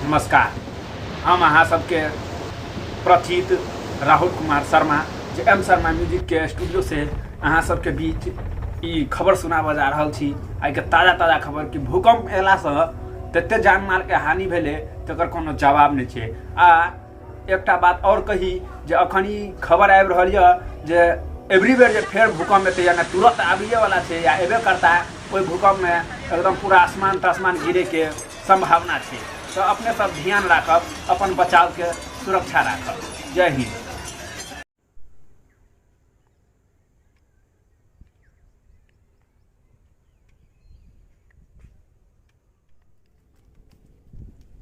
नमस्कार, हम अहाँ सबके प्रचित राहुल कुमार शर्मा जे एम शर्मा म्यूजिक के स्टूडियो से अहाँ सबके बीच ई खबर सुनाबऽ जा रहल छी। आइके ताजा ताजा खबर कि भूकंप अयलासँ तते जान मालके हानि भेलै तकर कोनो जवाब नहि छै। आ एकटा बात आओर कही जे अखन ई खबर आबि रहल यऽ जे एवरी बेर जे फेर भूकंप एतै या तुरंत आबैए वाला छै या एबे करता, ओहि भूकंपमे एकदम पूरा आसमान तासमान गिरैके संभावना छै। तऽ अपने सब ध्यान राखब, अपन बचावके सुरक्षा राखब। जय हिंद।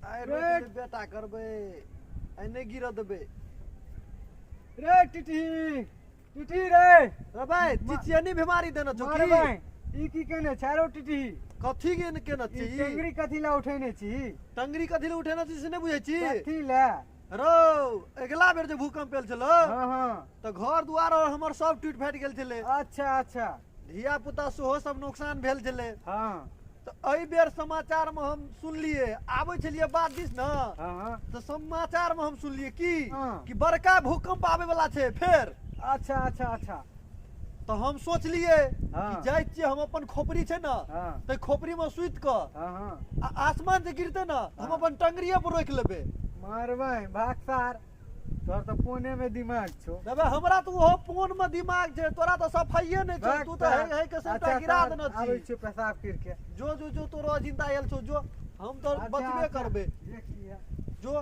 आइ रोकि देबै बेटा करबै, आइ नहि गिरऽ देबै। रे टिटही, टिटही रे। रे भाइ, चिचियनी बीमारी देने छौ की? मारबै। ई की केने छै रो टिटही? कथी के केने ई छी? टेंगरी कथी ला उठेने छी? टंगरी कथी लए उठेने छी से नहि बुझै छी? कथी ला? रौ, अगिला बेर जे भूकंप आयल छलो हाँ हाँ तऽ घर दुआर और हमर सब टूटि फाटि गेल छलै। अच्छा अच्छा। धिया पुता सेहो सब नोकसान भेल छलै। हाँ। तऽ एहि बेर समाचार मे हम सुनलियै, आबै छलियै बात दिस ने, हाँ हाँ तऽ समाचार मे हम सुनलियै की हाँ। कि बड़का भूकंप आबै वाला छै फेर। अच्छा अच्छा अच्छा। तऽ हम सोचलियै हाँ। कि जाइ छियै हम अपन खोपड़ी छै ने, हाँ। तऽ खोपड़ी मे सुति कऽ हाँ हाँ आ आसमान जे गिरतै ने तऽ हम हाँ। अपन टंगरिये पर रोकि लेबै। मारबै भाग सार, तोहर तऽ पोने में दिमाग छौ। देबे हमरा तऽ ओहो पोन मे दिमाग छै, तोरा तऽ सफाइये नहि छौ। भाग तू तऽ सार। हे हे के सबटा अच्छा, गिरा सार, देने आबै छी। छियौ पेशाब करि के। जो जो जो, तोरो अजिंता आयल छौ, जो। हम तऽ अच्छा, बचबे अच्छा, करबै। देख लिअ। जो।